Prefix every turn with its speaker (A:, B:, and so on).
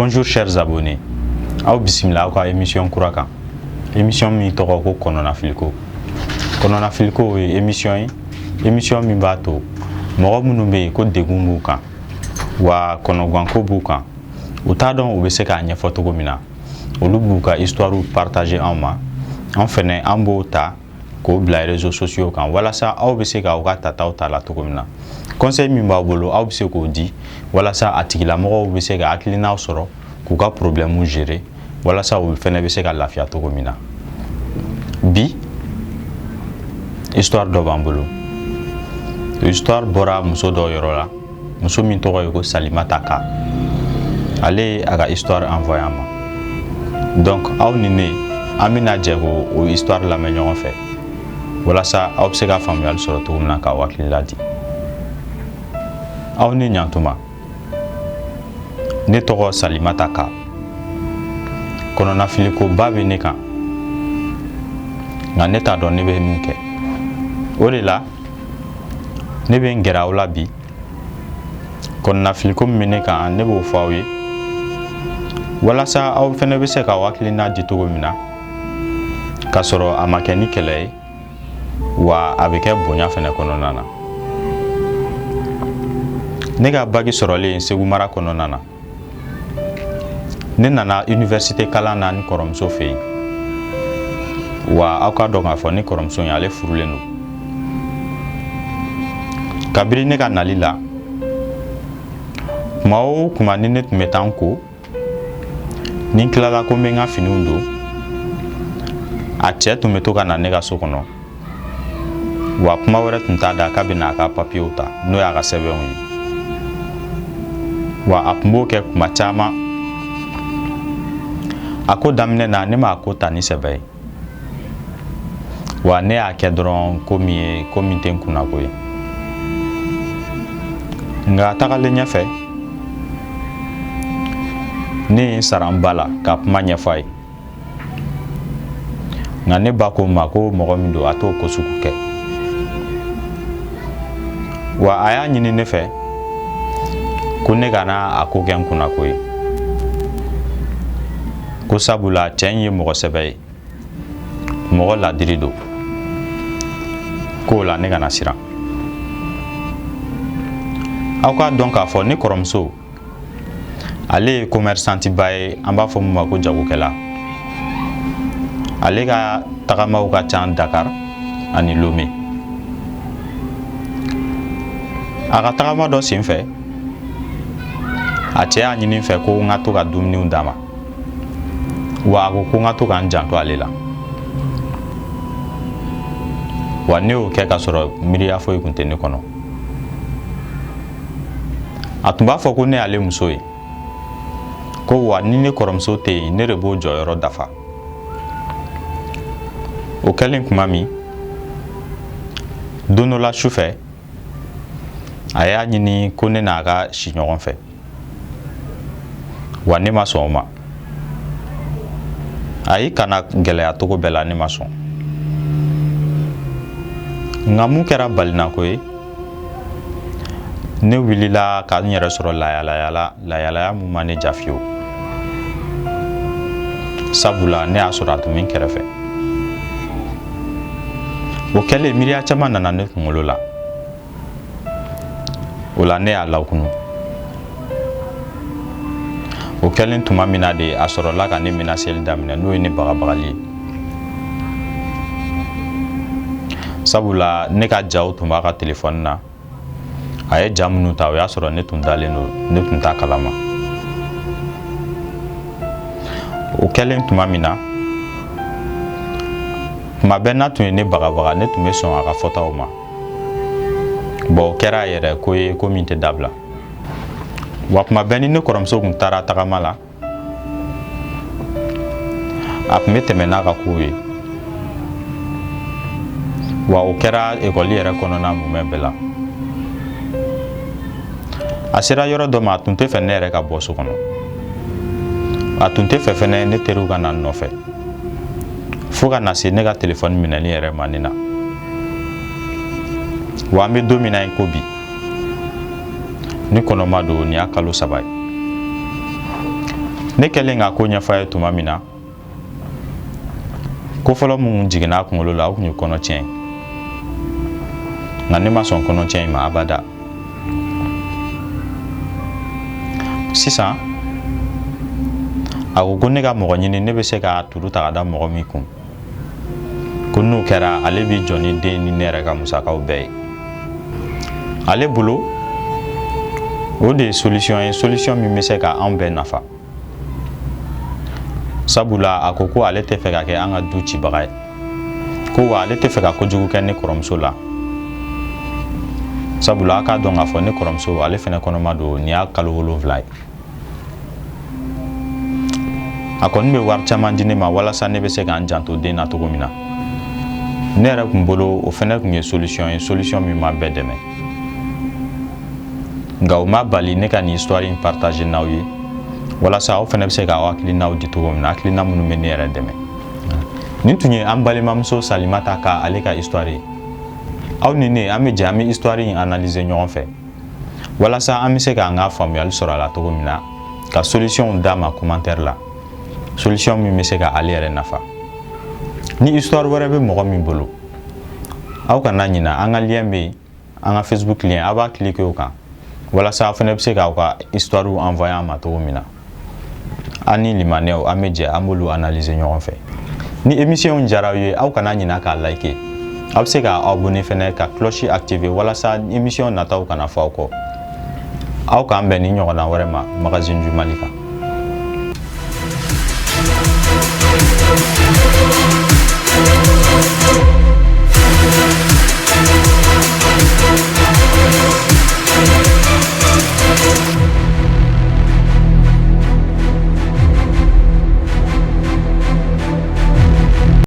A: Bonjour chers abonnés. Aw bisimila aw ka émission kura kan. Émission min tɔgɔ ko kɔnɔnafiliko. Kɔnɔnafiliko ye émission ye, émission min b'a to mɔgɔ minnu bɛ yen ko degun b'u kan, wa kɔnɔganko b'u kan, u t'a dɔn u bɛ se k'a ɲɛfɔ cogo min na, olu b'u ka histoire partager anw ma. An fɛnɛ an b'o ta k'o bila réseaux sociaux kan walasa aw bɛ se k'aw ka tataw ta la cogo min na. Conseil min b'aw bolo, aw bɛ se k'o di walasa a tigilamɔgɔw bɛ se ka hakilinaw sɔrɔ k'u ka problème gérer, walasa u fɛnɛ bɛ se ka lafiya cogo min na. Bi, histoire dɔ b'an bolo. Histoire bɔra muso dɔ yɔrɔ la, muso min tɔgɔ ye ko Salimata Ka. Ale ye a ka histoire envoyé an ma. Donc aw ni ne, an bɛna jɛ k'o o histoire lamɛn ɲɔgɔn fɛ walasa aw bɛ se ka faamuyali sɔrɔ cogo min na k'aw hakili di. Aw ni ɲantuma. Ne tɔgɔ Salimata Ka. Kɔnɔnafilikoba bɛ ne kan, nka ne t'a dɔn ne bɛ mun kɛ. O de la ne bɛ n gɛrɛ aw la bi. Kɔnɔnafiliko min bɛ ne kan, ne b'o fɔ aw ye walasa aw fɛnɛ bɛ se k'aw hakilina di cogo min na, k'a sɔrɔ a ma kɛ ni kɛlɛ ye, wa a bɛ kɛ bonya fɛnɛ kɔnɔna na. Ne ka bac sɔrɔlen Segu mara kɔnɔna na, ne nana université kalan na ni kɔrɔmuso fɛ yen. Wa aw ka dɔn k'a fɔ ne kɔrɔmuso in, ale furulen don. Kabiri ne ka nali la, kuma o kuma ni ne tun bɛ taa n ko, ni n tilala ko n bɛ n ka finiw don, a cɛ tun bɛ to ka na ne ka so kɔnɔ, wa kuma wɛrɛ tun t'a da k'a bɛ na a ka papiyew ta, n'o y'a ka sɛbɛnw ye. Wa a tun b'o kɛ kuma caman. A ko daminɛ na, ne m'a ko ta ni sɛbɛ ye, wa ne y'a kɛ dɔrɔn ko min ye ko min tɛ n kunnako ye. Nka tagalen ɲɛfɛ, ne ye n sara n ba la ka kuma ɲɛfɔ a ye. Nka ne ba ko n ma ko mɔgɔ min don, a t'o ko sugu kɛ. Wa a y'a ɲini ne fɛ ko ne kana a ko kɛ n kunnako ye, ko sabula cɛ in ye mɔgɔ sɛbɛ ye, mɔgɔ ladiri don, k'o la ne kana siran. Aw k'a dɔn k'a fɔ ne kɔrɔmuso, ale ye commerçant ba ye, an b'a fɔ min ma ko jagokɛla. Ale ka tagamaw ka ca Dakar ani Lomé. A ka tagama dɔ sen fɛ, a cɛ y'a ɲini n fɛ ko n ka to ka dumuniw d'a ma, wa a ko ko n ka to ka n janto ale la. Wa ne y'o kɛ ka sɔrɔ miiriya foyi tun tɛ ne kɔnɔ. A tun b'a fɔ ko ne y'ale muso ye, ko wa ni ne kɔrɔmuso tɛ yen, ne de b'o jɔyɔrɔ dafa. O kɛlen tuma min, don dɔ la su fɛ, a y'a ɲini ko ne n'a ka si ɲɔgɔn fɛ, wa ne ma sɔn o ma. A y'i kana gɛlɛya cogo bɛɛ la, ne ma sɔn. Nka mun kɛra balinako ye, ne wulila ka n yɛrɛ sɔrɔ layalaya la, layalaya mun ma ne ja fiyewu, sabula ne y'a sɔrɔ a tun bɛ n kɛrɛfɛ. O kɛlen, miiriya caman nana ne kunkolo la. O la ne y'a lakunu. O kɛlen tuma min na de, a sɔrɔla ka ne menaceli daminɛ, n'o ye ne bagabagali ye, sabula ne ka jaw tun b'a ka telefɔni na. A ye ja minnu ta, o y'a sɔrɔ ne tun dalen don, ne tun t'a kalama. O kɛlen tuma min na, tuma bɛɛ n'a tun ye ne bagabaga, ne tun bɛ sɔn a ka fɔtaw ma. Bon, o kɛra a yɛrɛ ko ye, ko min tɛ dabila. Wa tuma bɛɛ ni ne kɔrɔmuso tun taara tagama la, a tun bɛ tɛmɛ n'a ka kow ye. Wa o kɛra ekɔli yɛrɛ kɔnɔna mumɛ bɛɛ la. A sera yɔrɔ dɔ ma, a tun tɛ fɛ ne yɛrɛ ka bɔ so kɔnɔ, a tun tɛ fɛ fɛnɛ ne teriw ka na n nɔfɛ, fo ka na se ne ka telefɔni minɛli yɛrɛ ma ne na. Wa an bɛ don min na i ko bi, ne kɔnɔma don, nin y'a kalo 3 ye. Ne kɛlen k'a ko ɲɛfɔ a ye tuma min na, ko fɔlɔ mun jiginna a kunkolo la, o tun ye kɔnɔtiɲɛ ye. Nka ne ma sɔn kɔnɔtiɲɛ in ma abada. Sisan a ko ko ne ka mɔgɔ ɲini, ne bɛ se ka turu ta ka da mɔgɔ min kun, ko n'o kɛra, ale b'i jɔ ni den ni ne yɛrɛ ka musakaw bɛɛ ye. Ale bolo, o de ye solution ye, solution min bɛ se ka anw bɛɛ nafa, sabula a ko ko ale tɛ fɛ ka kɛ an ka du cibaga ye, ko wa ale tɛ fɛ ka kojugu kɛ ne kɔrɔmuso la, sabula a k'a dɔn k'a fɔ ne kɔrɔmuso, ale fɛnɛ kɔnɔma don, nin y'a kalo 7 ye. A kɔni bɛ wari caman di ne ma walasa ne bɛ se k'an janto den na cogo min na. Ne yɛrɛ kun bolo, o fɛnɛ kun ye solution ye, solution min ma bɛɛ dɛmɛ. Nka o ma bali ne ka nin histoire in partager n'aw ye, walasa aw fɛnɛ bɛ se k'aw hakilinaw di cogo min na, hakilina minnu bɛ ne yɛrɛ dɛmɛ. Nin tun ye an balimamuso Salimata ka ale ka histoire ye. Aw ni ne, an bɛ jɛ, an bɛ histoire in analyser ɲɔgɔn fɛ, walasa an bɛ se k'an ka faamuyali sɔrɔ a la cogo min na, ka solution d'a ma commentaire la, solution min bɛ se ka ale yɛrɛ nafa. Ni histoire wɛrɛ bɛ mɔgɔ min bolo, aw kana ɲina, an ka lien bɛ yen, an ka Facebook lien, aw b'a cliquer o kan, walasa aw fana bɛ se k'aw ka histoire envoyer an ma cogo min na. An ni limaniyaw, an bɛ jɛ, an b'olu analyser ɲɔgɔn fɛ. Ni émission diyara aw ye, aw kana ɲina k'a liker. Aw bɛ se k'a abonner fɛnɛ, ka cloche activer, walasa émission nataw kana fɔ aw kɔ. Aw k'an bɛn ni ɲɔgɔnna wɛrɛ ma Magazine du Mali kan.